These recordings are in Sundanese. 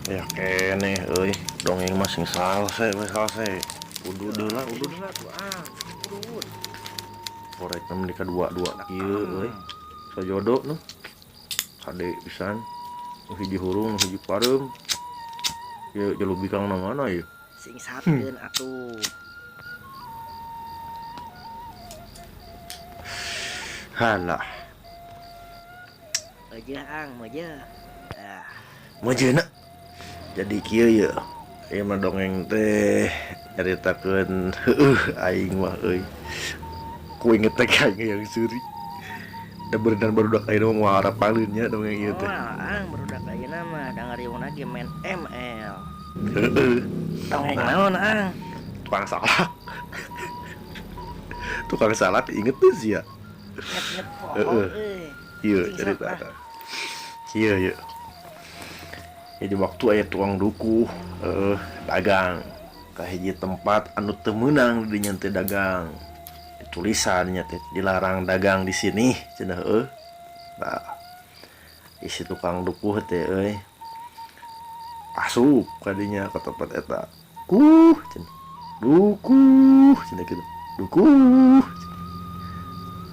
Ya keneh euy, dongeng mah sing salse we salse. Udud heula, udud. Heula tuh ah. Udud. Porekna meni kadua-dua kieu euy. Sajodo nu. Kade pisan. Nu hiji hurung, nu hiji pareum. Ieu jalubikangna mana ieu? Sing satkeun atuh. Halah. Meujeuh ang, meujeuh. Ah. Meujeuhna. Jadi kieu ye. Ieu mah dongeng teh nyaritakeun heueuh aing mah euy. Ku inget teh aing yang seuri. Da berenang barudak ayeuna mah moal arapaleun nya dongeng ieu teh. Moal ang barudak ayeuna mah da ngariung lagi main ML. Heueuh. Dongeng naon ang? Tukang salak. Tukang salak inget teu sia? Inget-inget poho Heeh. euy. Ieu Sing cerita sok ah. tah. Kieu ye. Jadi waktu aya tukang dukuh dagang ka hiji tempat anu teu meunang di dinya teh dagang. Ditulisan nya teh dilarang dagang di sini cenah heueuh. Nah, isi tukang dukuh teh euy asup ka dinya ka tempat eta. Kuh cenah. Dukuh cenah kitu. Dukuh.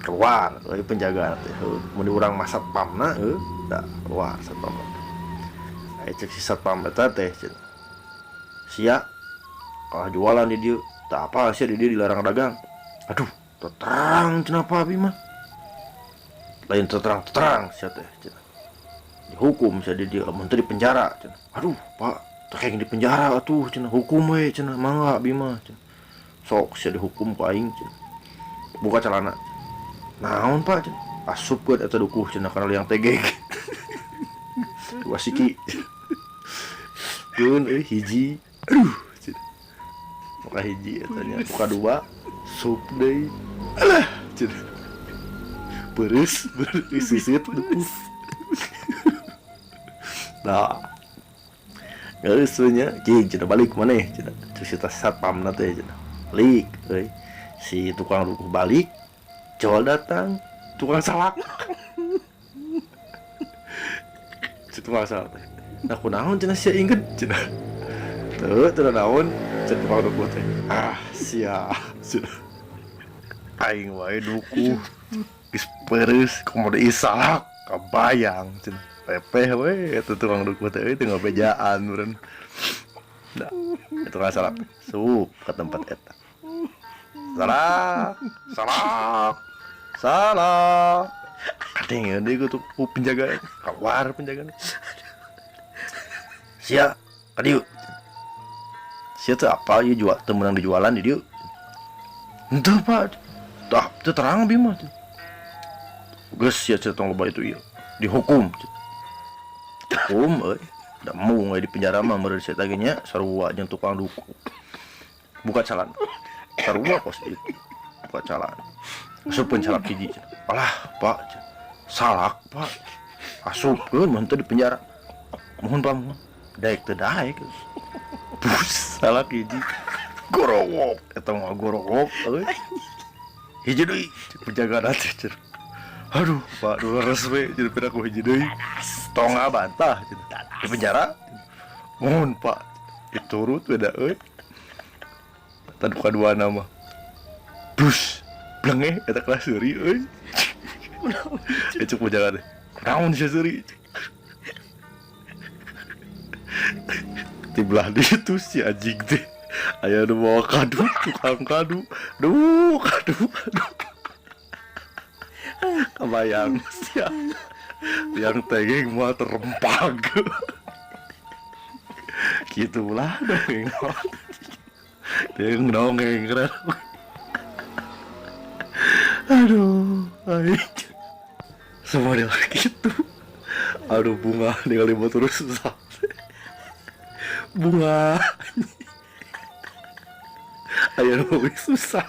Keluar euy penjaga teh heueuh. Mun urang mah satpamna heueuh, da keluar satpamna. Aya cek si satpam eta teh cenah. Sia kalah jualan di dieu. Teu apa sia di dieu dilarang dagang. Aduh, teu terang cenah Pak abi mah. Lain teu terang-terang sia teh cenah. Dihukum sia di dieu lamun teu di penjara cenah. Aduh, Pak, teu kenging di penjara atuh cenah. Hukum we cenah, mangga abi mah cenah. Sok sia dihukum ku aing cenah. Buka celana. Naon Pak cenah? Asupkeun eta dukuh cenah kana liang tegeg. Dua siki. Keun euy hiji. Aduh cenah. Buka hiji eta nya, buka dua sup deui. Alah cenah. Peureus, peureus sisit dukuh. Nah. Geus we nya, cing cenah balik maneh cenah. Cek si satpamna teh cenah. Balik euy. Si tukang dukuh balik, jol datang tukang salak. Si tukang salak teh. Nah kunaon cenah sia inget cenah. Teu teu naon cek tukang dukuh teh. Ah sia cenah. Aing wae dukuh geus peureus komo deui salak kabayang cenah. Pepeh we eta tukang dukuh teh euy teu ngabejaan meureun. Nah, tukang salak sup ka tempat eta. Salak, salak, salak. Kadeng deui ku penjaga keluar penjaga. Sia, ka dieu. Sia teh apa ieu jual teu meunang dijualan di dieu. Henteu Pak. Tah, teu terang abi mah. Geus sia teh tong loba itu ieu. Dihukum. Hukum euy. Da embung we di penjara mah meureun sia teh ge nya sarua jeung tukang duku. Buka calana. Sarua kos ieu. Buka calana. Asupkeun salak hiji. Alah, Pak. Salak, Pak. Asupkeun mun teu di penjara. Mohon Pak, mohon. Daek teu daek. Bus salak hiji. Gorowok eta mah gorowok euy. Hiji deui penjaga teh cenah. Aduh, Pak, nu leres we cenah pira ku hiji deui. Tong ngabantah cenah. Di penjara. Mohon Pak, diturut we da euy. Eta nu kaduana mah. Bus, blengeh eta kelas seuri euy. Cek penjaga teh. Naon sia seuri? Di belah ditu si anjing teh. Aya nu mawa kadu, tukang kadu. Duh, kadu, kadu. Kabayang sia. Yang tegeng mah terempag. Gitulah dongeng. Dongeng dongeng keren. Aduh, aing. Semua dia gitu. Aduh bunga ningali batur susah. Bunga. Aya nu susah.